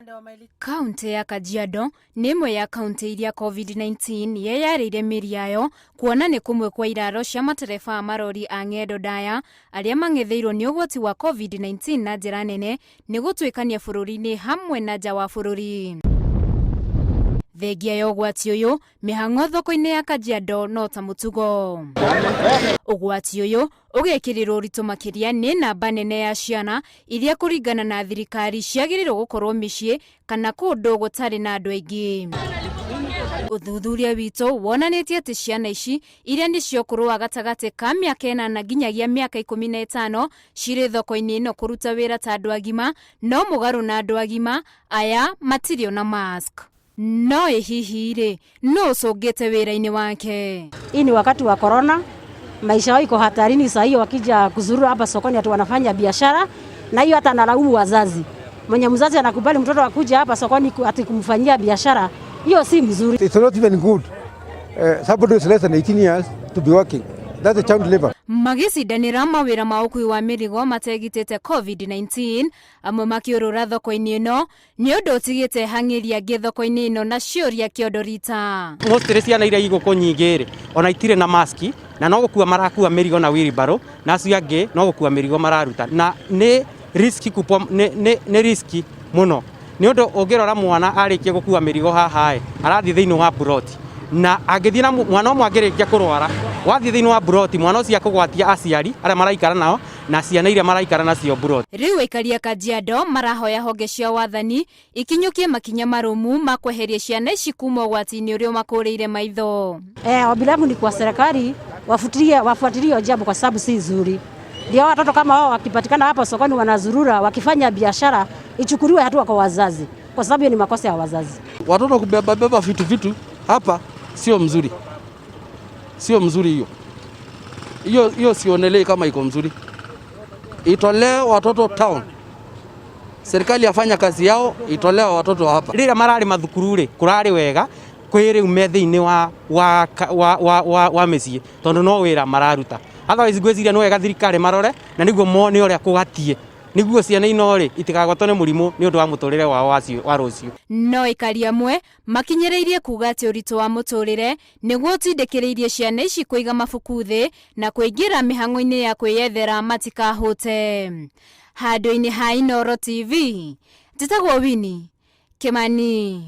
Kaũntĩ ya Kajiado nĩ ĩmwe ya kaũntĩ iria COVID-19 yeyarĩire mĩri yayo kuona nĩ kũmwe kwa iraro cia matereba a marori a ng'endo ndaya arĩa mang'etheirwo nĩ ũgwati wa COVID-19 na njĩra nene nĩ gũtuĩkania bũrũri-inĩ hamwe na nja wa bũrũri. Thengia ya ũgwati ũyũ, mĩhang'o thoko-inĩ ya Kajiado no ta mũtugo. Ũgwati ũyũ ũgekĩrĩrwo ũritũ makĩria nĩ namba nene ya ciana iria kũringana na thirikari ciagĩrĩirwo gũkorwo mĩciĩ kana kũndũ gũtarĩ na andũ aingĩ. Ũthuthuria witũ wonanĩtie atĩ ciana ici iria nĩ cia ũkũrũ wa gatagatĩ ka mĩaka ĩnana nginyagia mĩaka 15 cirĩ thoko-inĩ ĩno kũruta wĩra ta andũ agima, no mũgarũ na andũ agima aya matirĩ ona mask. No ĩ hihi rĩ, nũ ũcũngĩte wĩra-inĩ wake? Hii ni wakati wa corona, maisha yao iko hatarini. Saa hiyo wakija kuzurura hapa sokoni, ati wanafanya biashara, na hiyo hata analaumu wazazi. Mwenye mzazi anakubali mtoto akuja hapa sokoni ati kumfanyia biashara, hiyo si mzuri. It's not even good. Somebody who is less than 18 years to be working. That's a child labor. Magĩcindanĩra mawĩra ma ũkui wa mĩrigo mategitĩte COVID-19, amwe makĩũrũra thoko-inĩ ĩno nĩ ũndũ ũtigĩte hang'ĩri angĩ thoko-inĩ ĩno na ciũria kĩondo rita. Mostly ciana iria igũkũ nyingĩ rĩ, ona itirĩ na maski na no gũkua marakua mĩrigo na wheelbarrow, na acio angĩ no gũkua mĩrigo mararuta, na nĩ risk kubwa, nĩ risk mũno, nĩ ũndũ ũngĩrora mwana arĩkia gũkua mĩrigo haha ĩ, arathiĩ thĩinĩ wa buroti, na angĩthiĩ na mwana ũmwe angĩrĩkia kũrwara, wathiĩ thĩinĩ wa buroti, mwana ũcio akũgwatia aciari arĩa maraikara nao na ciana iria maraikara nacio buroti. Rĩu aikari a Kajiado marahoya honge cia wathani ikinyũkie makinya marũmu ma kweheria ciana ici kuma ũgwati-inĩ ũrĩa ũmakũrĩire maitho. Ombi langu ni kwa serikali wafuatilie hiyo jambo kwa sababu si nzuri. Ndio watoto kama wao wakipatikana hapo sokoni wanazurura wakifanya biashara, ichukuliwe hatua kwa wazazi, kwa sababu hiyo ni makosa ya wazazi. Watoto kubeba beba vitu hapa sio mzuri, sio mzuri hiyo. Hiyo hiyo sionelei kama iko mzuri. Itolee watoto town, serikali afanya kazi yao, itolee watoto hapa. Rĩrĩa mararĩ mathukuru rĩ, kũrarĩ wega, kwĩ rĩu me thĩinĩ wa mĩciĩ, tondũ no wĩra mararuta. Otherwise ngwĩciria nĩ wega thirikari marore na nĩguo mone ũrĩa kũgatiĩ, nĩguo ciana ino rĩ itikagwatwo nĩ mũrimũ nĩ ũndũ wa mũtũrĩre wao wa rũciũ. No aikari amwe makinyĩrĩirie kuga atĩ ũritũ wa mũtũrĩre nĩguo ũtindĩkĩrĩirie ciana ici kũiga mabuku thĩ na kũingĩra mĩhang'o-inĩ ya kwĩyethera matikahũte. Handũ-inĩ ha Inooro TV, njĩtagwo Winnie Kimani.